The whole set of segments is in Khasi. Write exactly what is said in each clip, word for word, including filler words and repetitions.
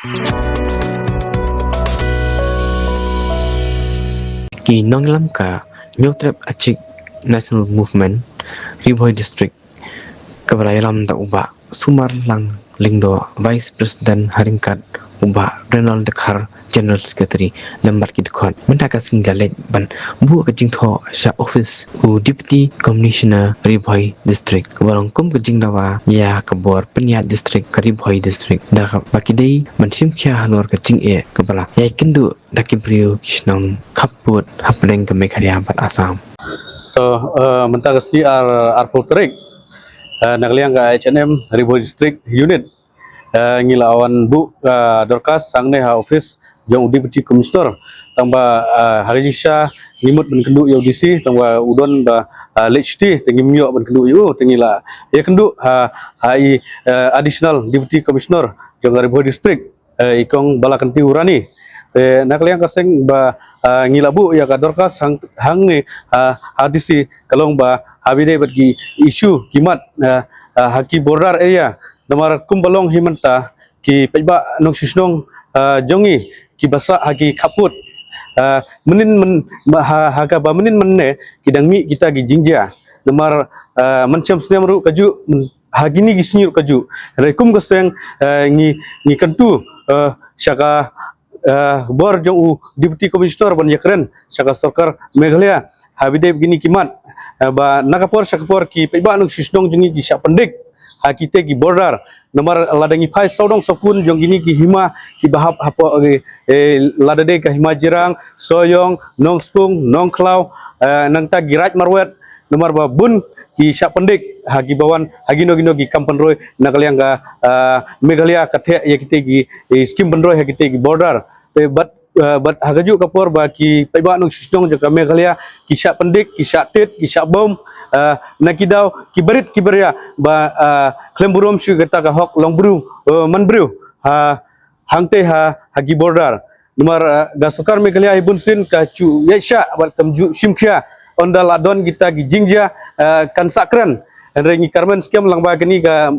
Ki nongïalam ka Hynñiewtrep Achik National Movement Ri Bhoi District kaba la ïalam da u Bah Sumarlang Lyngdoh, Vice President, ha ryngkat u Bah Reynold Dkhar, General Secretary, lem bad ki dkhot. Mynta ka sngi la leit ban buh ka jingthoh sha office u Deputy Commissioner Ri Bhoi District, kaba long kum ka jingdawa ïa ka bor pynïaid district ka Ri Bhoi District, da kaba ki dei ban shim khia halor ka jingeh kaba la ïai kynduh da ki briew ki shnong khappud hapdeng ka Meghalaya bad Assam. So, eh, mynta ka sngi ar, arphew tarik, eh, na ka liang ka H N M Ri Bhoi District Unit, eh, ngi la wan buh, eh, dorkhas hangne ha office jong u Deputy Commissioner. Tangba, eh, ha ka jingshisha ngi mut ban kynduh ïa u D C, tangba u don ba, eh, late shuti, te ngim ïoh ban kynduh ïa u, te ngi la ïakynduh ha, ha i, eh, Additional Deputy Commissioner jong ka Ri Bhoi District, eh, i Kong Balakanti Urani. Te na ka liang ka seng ba, eh, ngi la buh ïa ka dorkhas hang, hangne, eh, ha D C, ka long ba haba ïadei bad ki issue ki mat, eh, eh, ha ki border area. Namar kumba long hi mynta, ki paidbah nongshong shnong, eh, jong ngi kiba sah ha ki khappud, eh, mynnin myn, ha, ha kaba mynnin mynne ki dang mih kita ki jingjia. Namar, eh, mynshem snem ruh kajuh, myn, ha kine ki sngi ruh kajuh. Hynrei kum ka seng, eh, ngi, ngi kyntu, eh, sha ka, eh, bor jong u Deputy Commissioner ban ïakren sha ka sorkar Meghalaya haba ïadei bad kine ki mat, eh, ba na ka por sha ka por ki paidbah nongshong shnong jong ngi ki shah pyndik ha kite ki border. Namar lada ngi phai sawdong sawkun jong kine ki hima kiba hap hapoh, eh, eh, lada dei ka Hima Jirang, Sohiong, Nongspung, Nongkhlaw, eh, nangta ki Raid Marwet, namar ba bun ki shah pyndik ha kiba wan ha kino kino ki kam pynroi na ka liang ka, eh, Meghalaya ka theh ïa kite ki, eh, skim pynroi ha kite ki border. Eh, bad, eh, bad ha kajuh ka por ba ki paidbah nongshong shnong jong ka Meghalaya ki shah pyndik, ki shah tied, ki shah bom, eh, na ki daw ki barit ki baria ba, eh, khlem burom shuh kata ka hok long briew, eh, man briew ha, hangtei ha, ha ki border. Namar, eh, ka sorkar Meghalaya hi bunsien ka ju ïaid shah bad kam ju shim khia ynda la don kita ki jingjia, eh, kan sah kren. Hynrei ngi kyrmen skhem lyngba kane ka,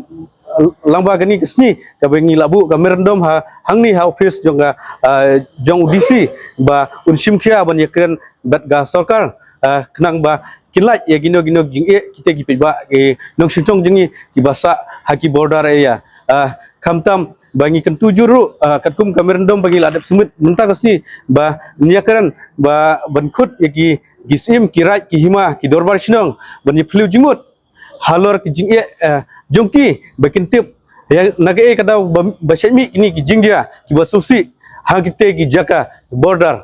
lyngba kane ka sngi kaba ngi la buh ka memorandum ha, hangne ha office jong ka, eh, jong u D C ba un shim khia ban ïakren bad ka sorkar, eh, khnang ba kin lait ïa kino kino ki jingeh kite ki paidbah ki nongshong shnong jong ngi kiba sah ha ki border area. Eh, khamtam ba ngi kyntu jur ruh, eh, katkum ka memorandum ba ngi la dep submit mynta ka sngi ba ngi ïakren ba ban khot ïa ki, ki syiem, ki raid, ki hima, ki dorbar shnong ban ïa phylliew jingmut halor ki jingeh, eh, jong ki ba kin tip ïa na kaei ka daw ba, ba shah mih kine ki jingjia kiba sngewsih ha kite ki jaka border.